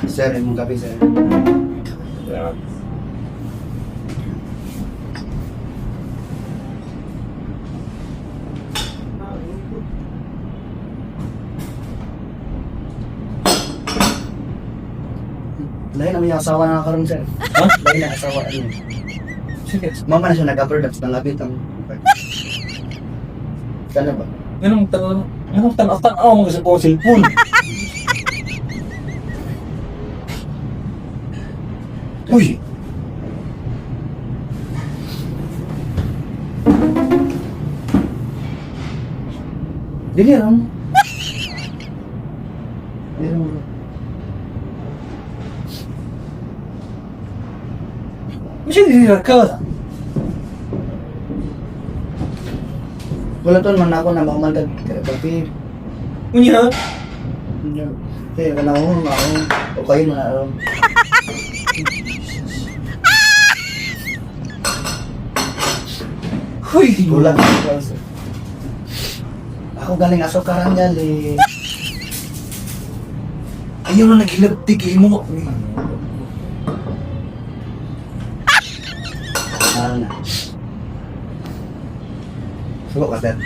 Sir, imong kape, sir. Salamat. Lain ang iyang asawa na karon, sir. Ha? Lain na asawa ano. Sige. Mama na siya nag-upload tapos nangabit ang Kana ba? Ganong tanaw, ganong tanaw, tanaw mo sa kong cellphone. Uy! Dili ram. Dili ram, bro. Masya di ka. Wala ton man ako na mahuman kag kape. Unya? Kaya kana ko nga ako. Okay man na ron. Huy! Wala ka, sir. Ako galing aso karangal eh. Ayaw na naghilabti kay mo. Ano na? Suko ka, sir.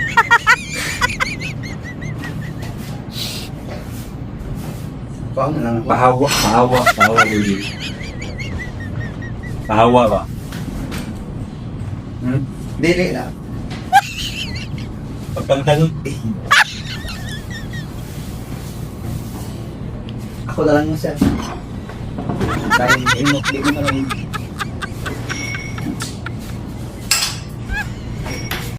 Kuha na lang ako. Pahawa, pahawa, pahawa, baby. Pahawa ba? Hmm? Dili na. Pagpangtanong, eh. Ako na lang yun, sir. Dahil imok, di mo na lang.